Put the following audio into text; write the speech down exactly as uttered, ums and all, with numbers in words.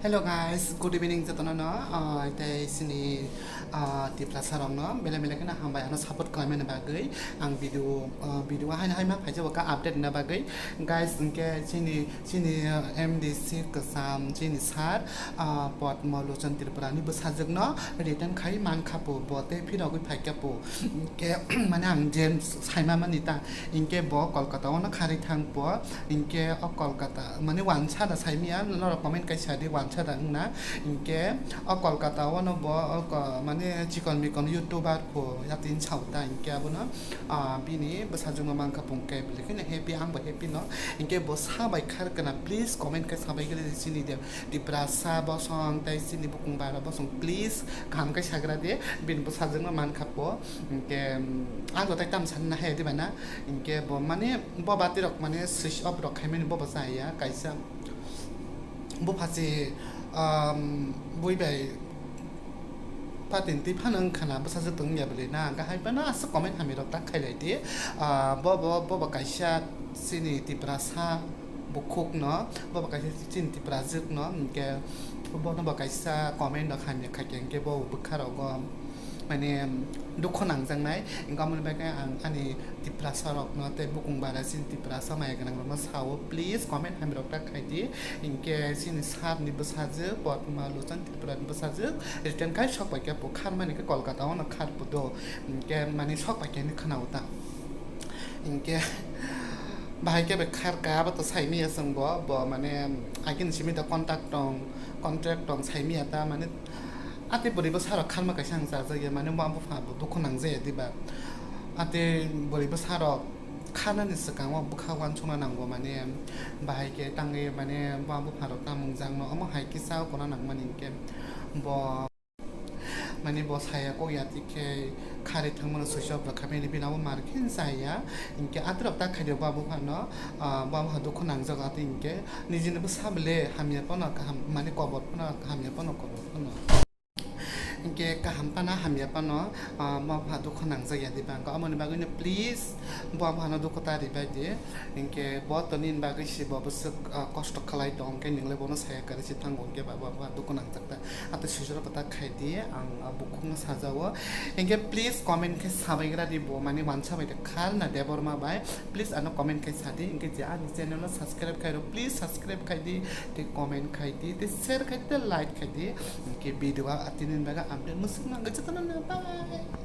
Hello guys, good evening jotono no. Ah, tei sini, ah, Tiprasa rok no bele bele kheno hambai ano support khlaimani bagwi. Ang video, ah, video haino haima phaijabo ka update na bagwi. Guys, hwnkhe chini, chini, ah, M D C kwcham, chini sir, ah, Padma Lochon Tripura ni bwsajwk no return khai mankha po, bo tei phirogwi phaikha po. Hwnkhe mane ang je saima mani ta, hwnkhe bo Kolkata o no kharwi thang po. Hwnkhe o Kolkata, mane wansa da saimiya, norok comment kaisa di wansa da wngna. Hwnkhe o Kolkata o no bo, o ko-, mane chikon mikon YouTuber po, yatin sao ta, hwnkhe abono, ah, bini bwsajwk no mankha pung khe, belekhe no happy, ang bo happy no. Hwnkhe bo sabai khar kana, please comment khe sabai gele chini de, Tiprasa bosong, tei chini bukung bara bosong, please kaham khe sagra de, bini bwsajwk no mankha po. Hwnkhe, um, ang bo tai tam sanna hai di bana. Hwnkhe bo mane bo batirok mane switch off rok khaimani bo bo chaya kaisa. Bo phachi, um, bui bai patin twi phano wngkha na bwsajwk tong ya bwlwi na, hwnkhe hai phano aswk comment hamya rok tak khailai di. Ah, bo bo bo bo kaisa chini Tiprasa bukhuk no, bo bo kaisa chini Tiprajwk no, hwnkhe bono bo kaisa comment rok hamya khaikhe hwnkhe bo bwkha rogo mane dukhu nangjaknai. Hwnkhe aboni bagwi ang ani Tiprasa rokno tei bukung bara chini Tiprasa maya gwnang rokno sao, please comment hamya rok ta khai di. Hwnkhe chini sir ni bwsajwk Padma Lochon Tripura ni bwsajwk return khai sok pai khe bo khar mani khe Kolkata o no khar pudo, hwnkhe mani sok pai khe hinwi khwnao ta. Hwnkhe bahai khe bai khar ka abo to saimiya chwng bo, bo mane agini simi da contact tong, contract tong saimiya ta mane. Ate bwrwi bwsa rok kharma kaisa ang charjak ya, mane bo bupha bo dukhu nangjaya diba. Ate bwrwi bwsa rok kharnani swkango bwkha uansukna nango, mane bahai khe tangwi mane bo bupha rok tamung jakno omo hai kisa o kona nangmani hwnkhe bo mane bo saya kok ya tikhe kharwi thangmano switch off rok khamani bini abo mar khe chaya. Hwnkhe ate rok ta khaidi bo bupha no, ah, bo bupha dukhu nangjak ate hwnkhe nijini bwsa bwle hamya phano kaham mane kobor phano hamya phano kobor phano. Hwnkhe kaham phano hamya phano, ah, bo bupha dukhu nangjak ya diba, hwnkhe aboni bagwino please bo buphano dukhu ta ribai di. Hwnkhe bo to nini bagwi se bo bwswk, ah, kosto khlai tong, hwnkhe nwng le bono saya kwrwi se thango, hwnkhe ba bo bupha dukhu nangjak ta. Ate swijoro pata khai di, ang, ah, bukhukno sajao. Hwnkhe please comment khe sabai gra di bo, mane wansa bai de khar na Debbarma bai. Please ano comment khai sa di, hwnkhe je ani channel no subscribe khai rw, please subscribe khai di, tei comment khai di, tei share khai di, tei like khai di. Hwnkhe video a tini bagwi update mwswk nangwi jotono no bye.